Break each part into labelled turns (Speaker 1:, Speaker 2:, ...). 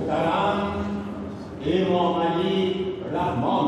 Speaker 1: Муҳтарам Эмомалӣ Раҳмон.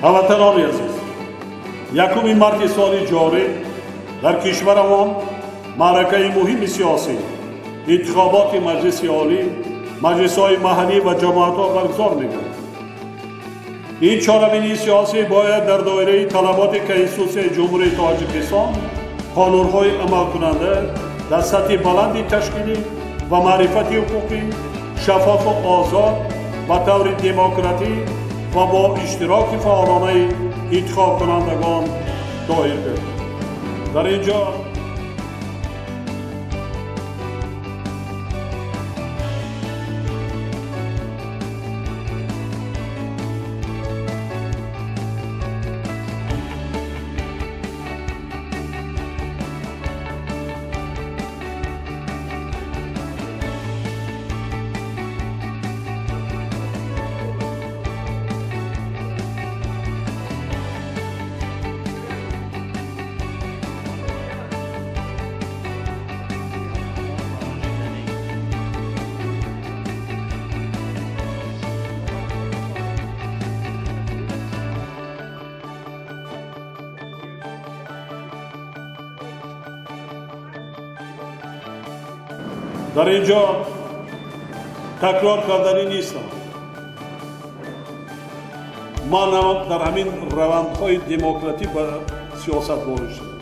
Speaker 2: Ҳамватанони азиз, 1 марти соли ҷорӣ дар кишварамон маъракаи муҳими сиёсӣ, интихоботи Маҷлиси Олӣ, маҷлисҳои маҳаллӣ ва ҷамоатҳо баргузор мегардад. Ин чорабинии сиёсӣ бояд дар доираи талаботи Конститутсияи Ҷумҳурии Тоҷикистон, қонунҳои амалкунанда дар сатҳи баланди ташкилӣ ва маърифати ҳуқуқӣ, шаффофу озод ба таври демократӣ ва бо иштироки фаъолонаи интихобкунандагон доир гардад. Дар ин ҷо дар ин ҷо такрор карданӣ нестам. Ман дар ҳамин равандҳои демократӣ ба сиёсат ворид шудам.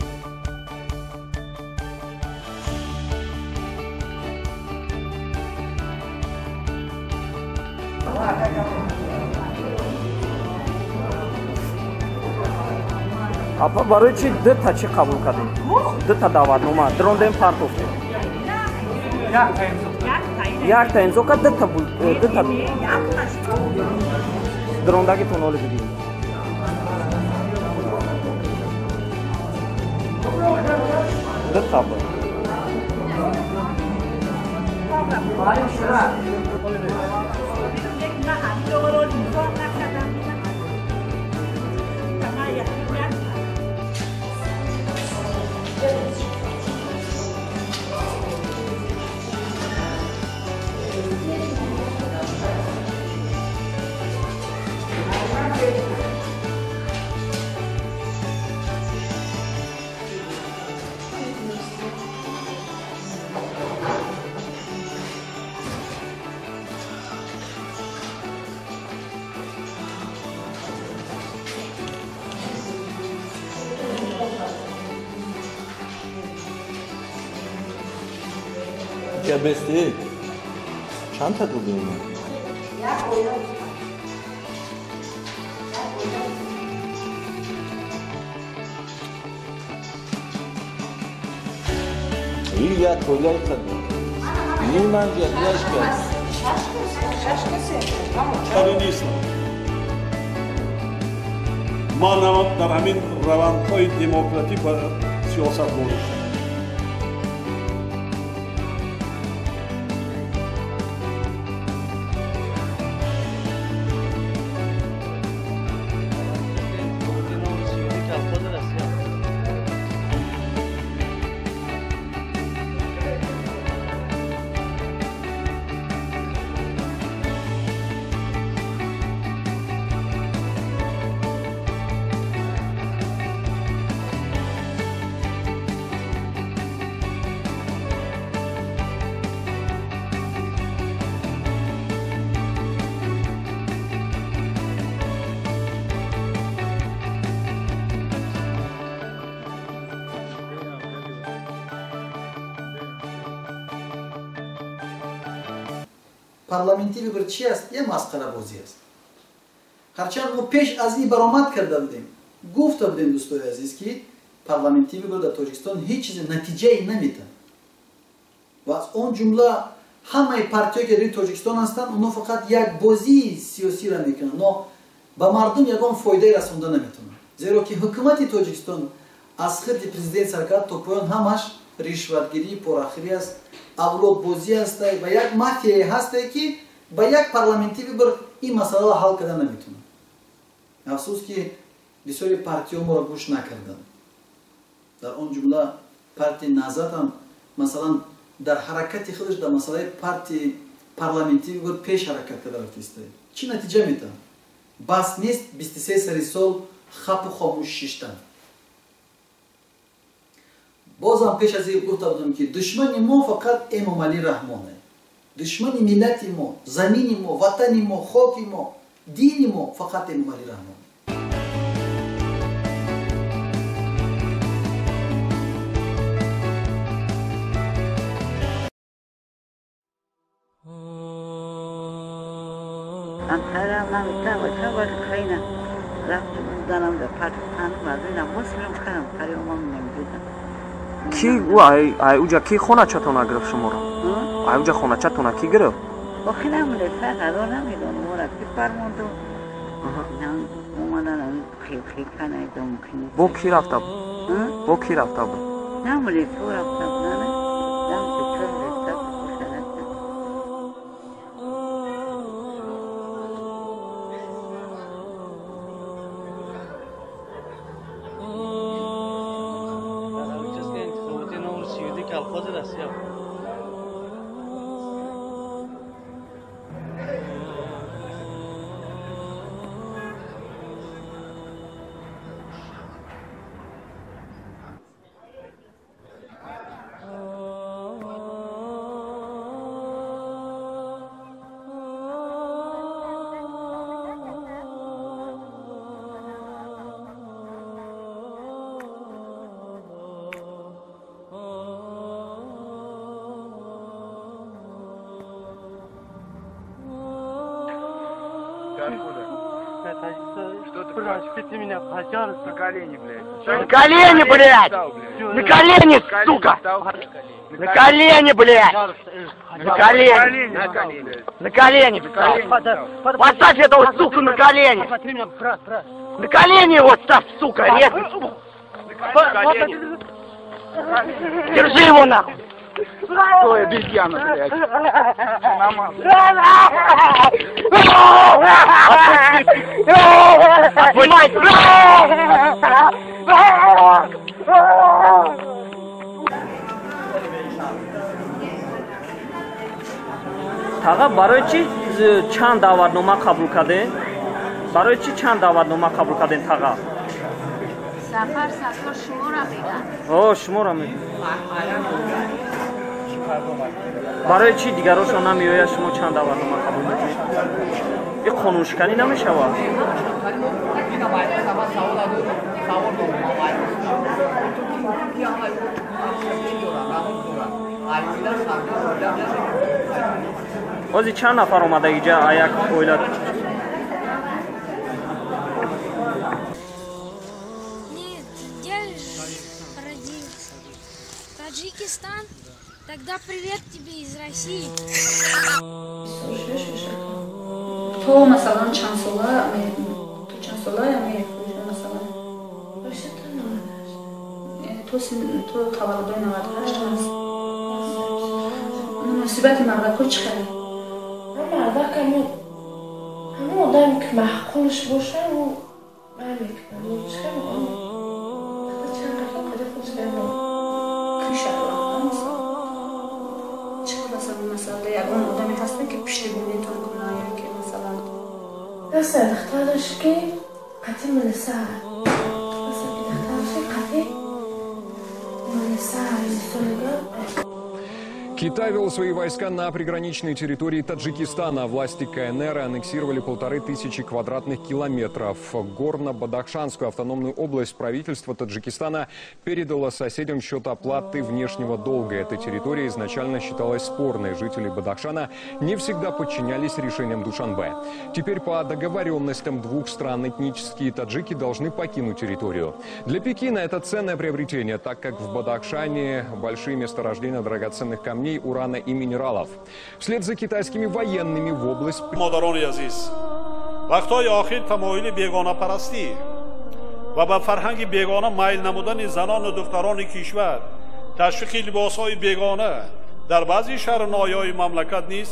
Speaker 3: Апа, барои чи дута чӣ қабул кардем? Дута даъватнома дрондем, партофтем. Якта имзо кард, дута дрондагитон оли бидем. Дута буд.
Speaker 4: Бести чанд та додӣ? Як оилаи ниман ҷадияш кард.
Speaker 2: Ман дар ҳамин равандҳои демократӣ ба сиёсат ворид шудам.
Speaker 5: Парламентӣ выбор чи аст? Як масхарабозӣ аст. Ҳарчанд мо пеш аз ин баромад карда будем, гуфта будем, дӯстои азиз, ки парламентӣ выбор дар Тоҷикистон ҳеҷ чизе натиҷае наметавад ва аз он ҷумла Ҳамаи партиҳое ки дар Тоҷикистон ҳастанд, онҳо фақат як бозии сиёсиро мекунанд, но ба мардум ягон фоидае расонда наметавонанд. Зеро ки ҳукумати Тоҷикистон аз хирди президент сар карда то поён ҳамаш ришватгирӣ, порахӯрӣ аст, авлодбозӣ аст ва як мафияе ҳастае, ки ба як парламентӣ выбор ин масъаларо ҳал карда наметавонад. Афсӯс, ки бисёри партиҳо моро гӯш накарданд. Дар он ҷумла партияи Наҳзат ҳам, масалан, дар ҳаракати худаш дар масъалаи партияи парламентӣ выбор пеш ҳаракат карда рафтистае. Чӣ натиҷа метавонад? Бас нест 23 сари сол хапу хомӯш шиштан. Бозам пеш аз ин гуфта будам, ки душмани мо фақат Эмомалӣ Раҳмоне. Душмани миллати мо, замини мо, ватани мо, хоки мо, дини мо фақат Эмомалӣ Раҳмон.
Speaker 3: Ки ай уҷа ки хоначатона гирифт шуморо? Ай уҷа хоначатона ки гирифт?
Speaker 6: Охи намедонам, ҳазор намедонам, ора ки фармонду. Омадан хел канайда мумкин.
Speaker 3: Бо ки рафта буд? Бо ки рафта буд?
Speaker 6: Намелесо рафта буд, на? Дам чор рафта буд.
Speaker 7: Меня, пожалуйста.
Speaker 8: На колени, блядь.
Speaker 7: На колени, блядь! На колени, сука! На колени, блядь! На колени! На колени! Поставь этого, суку, на колени! На колени его ставь, сука! Резко! Держи его, нахуй!
Speaker 8: Стой, обезьяна, блядь!
Speaker 3: Таға, барои чӣ чанд даъватнома қабул кардем? Барои чӣ чанд даъватнома қабул кардем, таға?
Speaker 9: Сафар Саттор шуморо мегӯяд.
Speaker 3: О, шуморо мегӯяд. Барои чӣ дигарошон намеояд, шумо чанд даъватнома қабул мекунед? Ин қонуншиканӣ намешавад? Ҳозир чанд нафар омада иҷа як оила?
Speaker 9: Таджикистан, тогда привет тебе из России.
Speaker 10: То масалан чанд сола, то чанд сола масалан? То таваллудои 98 аст. Муносибати мардакҳо чӣ хел?
Speaker 11: Мардак ҳамон одаме ки маъқулш боша, ӯ мекунад. Чӣ хел? Чанд қафо қади худш
Speaker 10: масалан, ягон одаме ҳастанд, ки пуштибонитон кунанд ё ки масалан?
Speaker 11: Ҳаста духтараш, ки қатъи милиса, ҳаста ки духтараш қатъи милиса.
Speaker 12: Китай вел свои войска на приграничной территории Таджикистана. Власти КНР аннексировали 1500 квадратных километров. Горно-Бадахшанскую автономную область правительство Таджикистана передало соседям счет оплаты внешнего долга. Эта территория изначально считалась спорной. Жители Бадахшана не всегда подчинялись решениям Душанбе. Теперь по договоренностям двух стран этнические таджики должны покинуть территорию. Для Пекина это ценное приобретение, так как в Бадахшане большие месторождения драгоценных камней. камней, урана и минералов. Вслед за китайскими военными в область...
Speaker 2: Модарони азиз, вақтҳои охир тамоили бегонапарастӣ ва ба фарҳанги бегона майл намудани занону духтарони кишвар, ташвиқи либосҳои бегона дар баъзе шаҳру ноҳияҳои мамлакат низ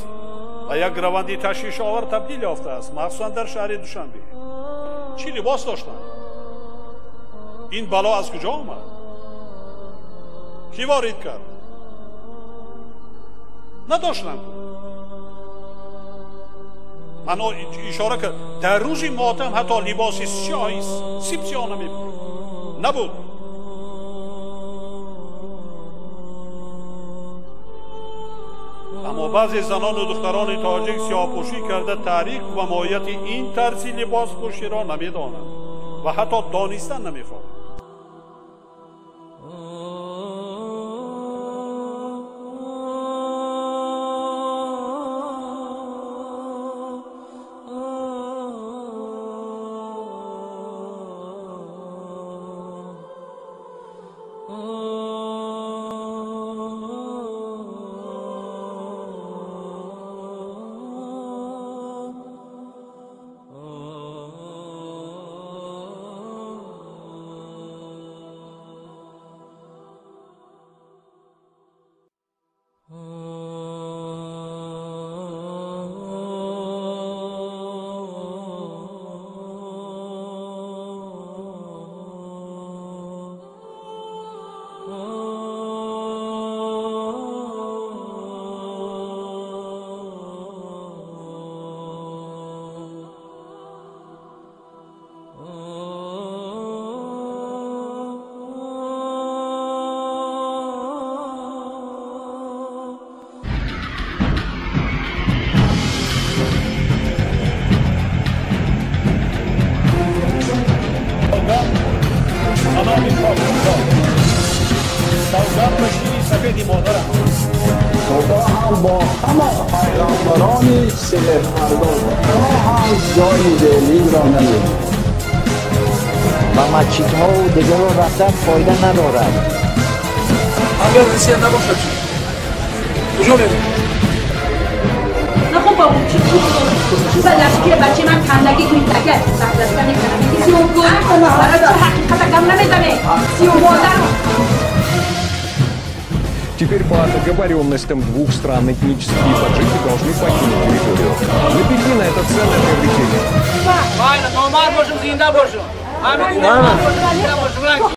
Speaker 2: ба як раванди ташвишовар табдил ёфтааст, махсусан дар шаҳри Душанбе. Чӣ либос доштанд? Ин бало аз куҷо омад? Кӣ ворид кард? Надоштанд. Ман ишора кард, дар рӯзи мотам ҳатто либоси сиёҳи сип сиёҳ намепӯшид. Набуд. Аммо баъзе занону духтарони тоҷик сиёҳпӯшӣ карда таърих ва моҳияти ин тарзи либоспӯширо намедонанд ва ҳатто донистан намехоҳанд.
Speaker 1: خدا هم با همه پیغمبران سپهبردار تا هم جای دلیل را نمی‌دهد.
Speaker 6: و مسجدها و دیگر را رفتن فایده ندارد.
Speaker 8: اگر روسیه نباشد چی؟ کجا می‌روی؟
Speaker 13: نخون بابا چی چی بلشکی بچه من کندگی کنید اگر برداشتن کندگی سی و گل برای چه حقیقت کم نمیزنه سی و مادر.
Speaker 12: Теперь по договоренностям двух стран этнические таджики должны покинуть территорию. Для Пекина это ценное приобретение.